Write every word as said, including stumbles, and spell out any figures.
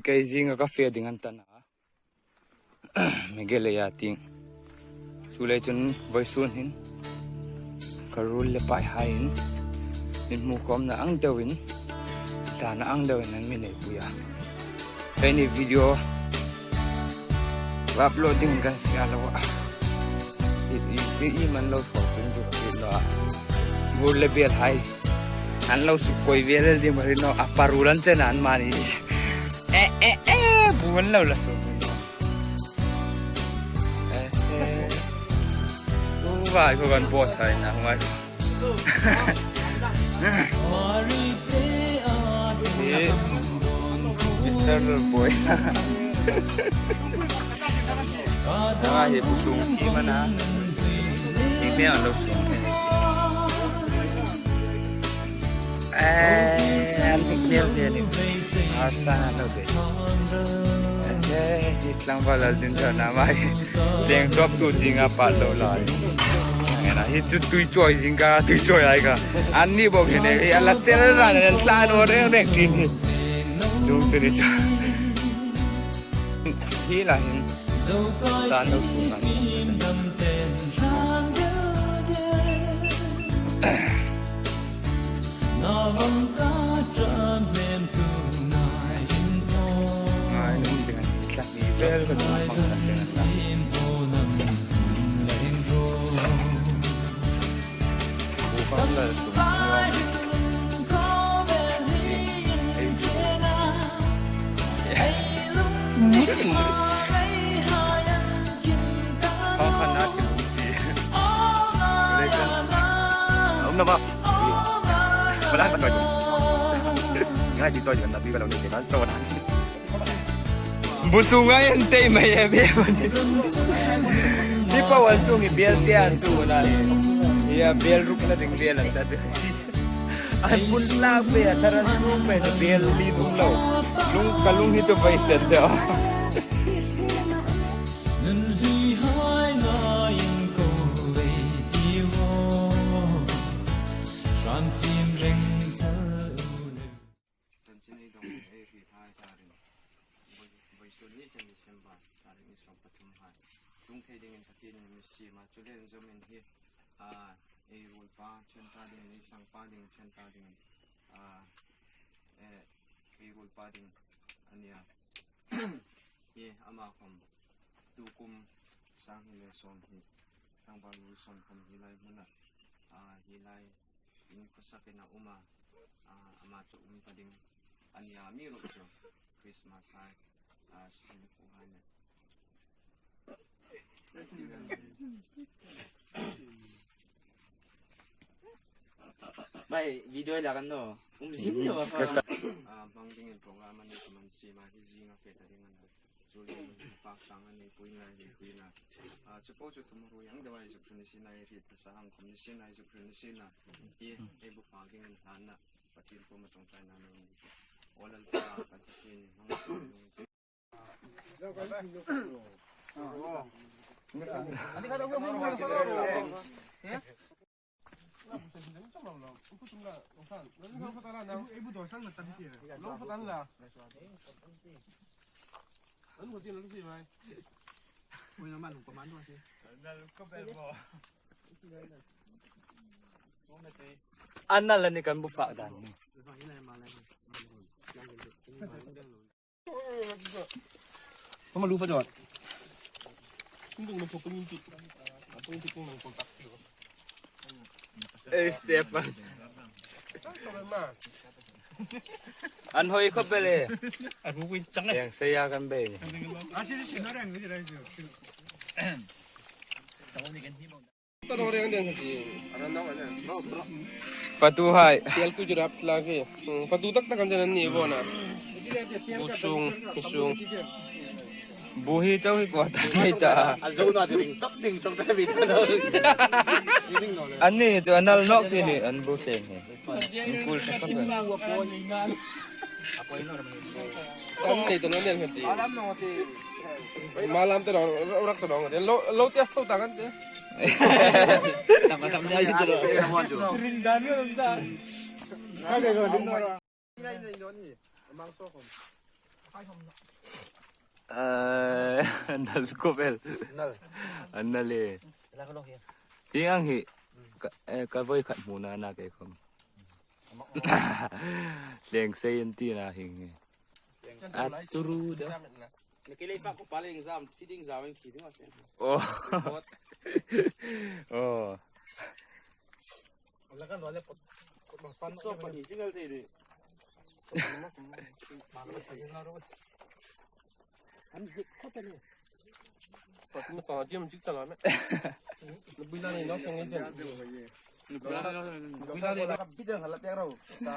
Kei zinga ka fe ding an ta naw. Mi gel le ya ting. Chuleiin chun vawisun hin ka ruol le paihaiin min hmu khawmna ang deuin, thlana ang deuin an mi neipui a. Keini video upload ding kan fe a lo a. I, i, i, i man lo thaw chun chu ka hril naw a. Ruol le biel hai an lo suk koi vel el ding ka hril naw a, pa ruol an chen an mani. Eh, eh, eh, bu an lo la suk. Eh, eh. U vai ko kan boss hai na, u vai. Hi, Mister Boy. Ah, hi bu sung hi mana. Hi me an lo sung. Eh, an tik mel de ni. Arsa an lo de. Eh, hi tlangval al din ta na mai. Thleng sop tu ding a pat lo lai. Nge na hi chu tui chawi zing ka, tui chawi ai ka. An ni bok hi ne, hi a la chel ran an tla naw reng reng tin hi. Chung chu ni chu. Hi la hin. Sa no su na. Ngai, nung ding an tla ni vel ka tla paksa ding an tla. Bu fang la su. Kha kha na ti. Lei kan. Om na ba. Ba la ba choi. Ngai ti choi kan na bi ka lo ni te kan choi na. Bu sunga en tei mai e be. Hi pa wan sung hi bel te an sung na. Hi a bel ruk na ding bel an ta te. An bul la be a thar an sung be bel li duk lo. Lung ka lung hi chu bai sen de. Chanchin ei dawng ei hriet hai tarin, voi-, voisun ni chen December tarik ni sawm pathum hai. Tlung thei dingin Pathienin a mi siem a, chu le inzawmin hi, a, ei ruolpa ṭhen ta dingin, ei sangpa dingin ṭhen ta dingin, a, e, ei ruolpa ding a nia. Hi ama khawm tukum sang hni le sawm hni, tlangval ruol sawm khawm hi lai hmuna, a, hi lai in khawsakin a um a, a, ama chu um ta ding a nia, amiruokchu Christmas hai, a, sum khu hai le. Bai, video la kan no. Um zim no ba. A, hmang dingin program an ni ka man siem a, hi zinga fe ta ding a na. Chu le fak sang a ni pui na, ni pui na. A, chu po chu tum ru yang dawai zuk ni sien a, ri ta sa ang khawm ni sien a, zuk ni sien a. Hi, ei bu fak dingin hlan na. Pathien kuoma ṭawngṭaina lo ni. Aw Lalpa, kan Pathien ni hmang. An nal la ni kan bu fak dan. Kama lu fa jawt. Ei, Stefan. An hoi khop el e. An hoi chang e. Yang saya kan be ni. Fatu hai. Tel ku jurap lagi. Hmm, fatu tak tak kan jalan ni bona. Bu sung, bu sung. Bu hi chau hi ko ta ni ta. A zo na ding, tak ding, tak ta bi ta. An ni chu an nal nawk si ni, an bu thleng hi. An kul sa pa. An ni ta no nen ti. Malam ta no, rak ta no. Lo, lo tias to tangan te. Tama tam ni ai ti lo. Rin dan ni ta. Ka ke ko din no. Ina, ina, ina, ni. Amang so ko. Eh, nal ko bel. Nal. An nal e. Hi ang hi. Ka, eh, ka voi khat hmu na na ke khom. Leng sei an ti na hi. A turu da. Ni ki lei fa ko pa leng zam, feeding zam ang ki ding a. Oh. Oh. So pa ni single te de. An hik ko ta ni. Ko ta ni ko jim jik ta la me. Ni bila ni no keng ni jen. Ni bila ni ka bidang hala pek ro. Sa.